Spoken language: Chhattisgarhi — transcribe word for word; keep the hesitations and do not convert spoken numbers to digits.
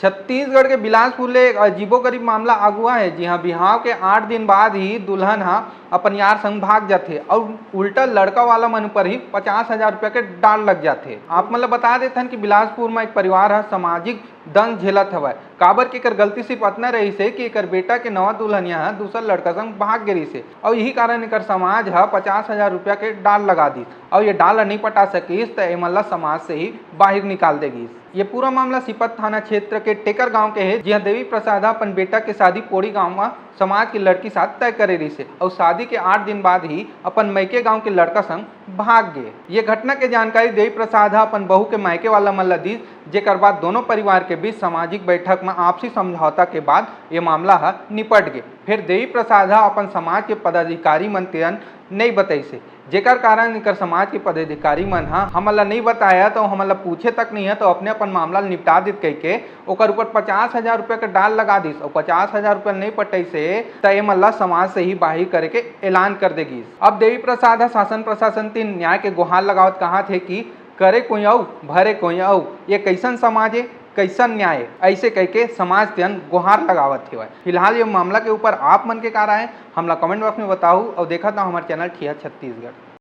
छत्तीसगढ़ के बिलासपुर ले एक अजीबोगरीब मामला आगू आए हे, जिहां बिहाव के आठ दिन बाद ही दुल्हन ह अपन यार संग भाग जाथे अउ उल्टा लड़का वाला मन ऊपर ही पचास हजार रुपया के डाल लग जाथे। आप मन ल बता देथन कि बिलासपुर म एक परिवार ह सामाजिक दंश झेलत हवय, काबर कि एकर गलती सिर्फ अतना रहिस हे कि एकर बेटा के नवा दुल्हनिया ह दूसर लड़का संग भाग गे रहिस हे अउ यही कारण एकर समाज ह पचास हजार रुपया के डाल लगा दिस अउ ये डाल ल नइ पटा सकिस, त एमन ल समाज से ही बाहिर निकाल दे गिस। ये पूरा मामला सीपत थाना क्षेत्र के टेकर गांव के हे, जिहां देवी प्रसाद ह अपन बेटा के शादी पोड़ी गांव म समाज के लड़की साथ तय करे रहिस हे अउ शादी के आठ दिन बाद ही अपन मइके गांव के लड़का संग भाग गे। ये घटना के जानकारी देवी प्रसाद ह अपन बहू के मायके वाला मन ल दिस, जेकर बाद दोनों परिवार के बीच सामाजिक बैठक म आपसी समझौता के बाद ये मामला ह निपट गे। फिर देवी प्रसाद ह अपन समाज के पदाधिकारी मन तिरन नइ बतइस हे, जेकर कारण एकर समाज के पदाधिकारी मन ह हमन ल नइ बताया, त हमन ल पूछे तक नइ हे, त अपने अपन मामला ल निपटा देत कहिके ओकर ऊपर पचास हजार रुपया के डाल लगा दिस अउ पचास हजार रुपया नइ पटइस हे, त एमन ल समाज से ही बाहिर करे के ऐलान कर दे गिस। अब देवी प्रसाद ह शासन प्रशासन तीन न्याय के गुहार लगावत कहात हे कि करे कोई अउ, भरे कोई अउ, ये कइसन समाज ए, कइसन न्याय ए, अइसे कहिके समाज तेन गुहार लगावत हेवय। फिलहाल ये मामला के ऊपर आप मन के का राय हे, हमला comment box में बताहू अउ देखत रहू हमर channel ठिया छत्तीसगढ़।